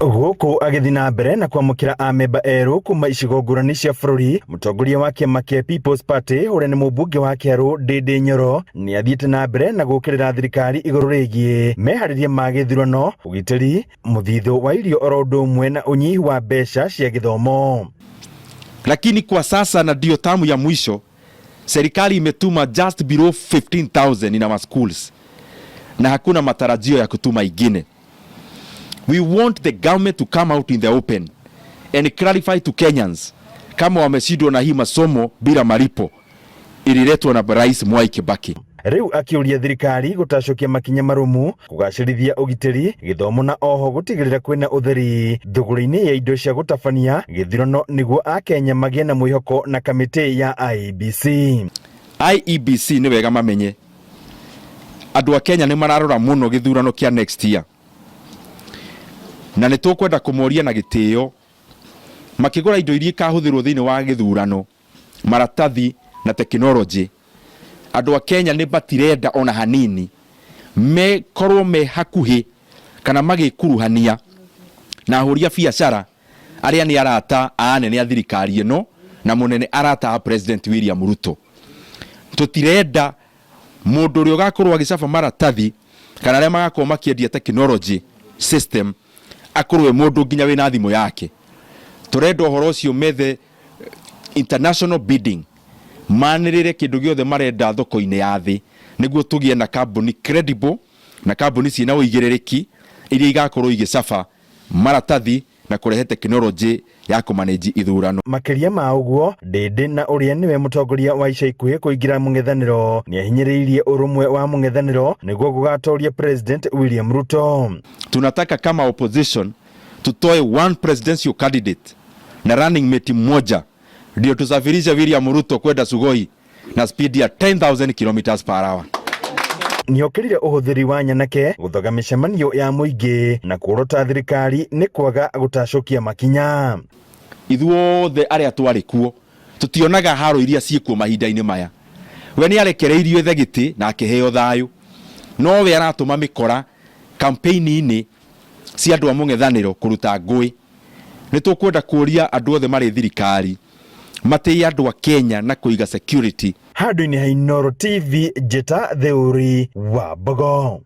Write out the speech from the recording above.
Gũkũ agĩthiĩ na mbere na kwamũkĩra amemba erũ kuma icigo ngũrani cia bũrũri, mũtongoria wa kĩama kĩa People's Party ũrĩa nĩ mũmbunge wa Kĩarũ Ndĩndĩ Nyoro nĩ athiĩte na mbere na gũkĩrĩra thirikari igũrũ rĩgiĩ meharĩria ma gĩthurano, ũgitĩri, mũthithũ wa irio oro ũndũ ũmwe na ũnyihu wa mbeca cia gĩthomo. Lakini kwa sasa na ndio tamu ya mwisho, serikali imetuma just below 15,000 in our schools na hakuna matarajio ya kutuma ingine. We want the government to come out in the open and clarify to Kenyans kama wameshindwa na hii masomo bila malipo ililetwa na Rais Mwai Kibaki. Rĩu akĩũria thirikari gũtacũkia makinya marũmu kũgacĩrithia ũgitĩri, gĩthomo na oho gũtigĩrĩra kwĩna ũtheri thũgũrĩ-inĩ ya indo cia gũtabania gĩthurano nĩguo akenya magĩe na mwĩhoko na kamĩtĩ ya IEBC. IEBC nĩ wega mamenye andũ a Kenya nĩ mararora mũno gĩthurano kĩa next year, na nĩ tũkwenda kũmoria na gĩtĩo makĩgũra indo iria ikahũthĩrwo thĩinĩ wa gĩthurano, maratathi na tekinoronjĩ. Andũ a Kenya nĩ matirenda ona hanini mekorwo me hakuhĩ kana magĩkuruhania na ahũri a biacara arĩa nĩ arata a anene a thirikari ĩno na mũnene arata a President William Ruto. Tũtirenda mũndũ ũrĩa ũgakorwo agĩcaba maratathi kana arĩa magakorwo makĩendia technology system akorwo e mũndũ nginya wĩna thimũ yake. Tũrenda ũhoro ũcio methe international bidding, manĩrĩre kĩndũ gĩothe marenda thoko-inĩ ya thĩ nĩguo tũgĩe na kambuni credible na kambuni ciĩna ũigĩrĩrĩki iria igakorwo igĩcaba maratathi na kũrehe tekinoronjĩ ya kũmanĩnji ithurano. Makĩria ma ũguo, Ndĩndĩ na ũrĩa nĩwe mũtongoria wa ica ikuhĩ kũingĩra mũng'ethanĩro nĩahinyĩrĩirie ũrũmwe wa mũng'ethanĩro nĩguo gũgatoria President William Ruto. Tunataka kama opposition tutoe one presidential candidate na running mate mmoja ndio tusafirishe William Ruto kwenda Sugoi na speed ya 10,000 kilometers per hour. Nĩokĩrire ũhũthĩri wa nyanake gũthoga mĩcemanio ya mũingĩ na kuorota thirikari nĩ kwaga gũtacũkia makinya. Ithuothe arĩa twarĩ kuo tutionaga haro iria ciĩkuo mahinda-inĩ maya. We nĩ arekereirio ethe gĩtĩ na akĩheo thayũ, no we aratũma mĩkora campaign-inĩ cia andũ a mũng'ethanĩro kũruta ngũĩ. Nĩ tũkwenda kũria andũ othe marĩ thirikari matĩe andũ a Kenya na kũiga security. Handũ-inĩ ha Inooro TV, njĩta Theuri wa Mbogo.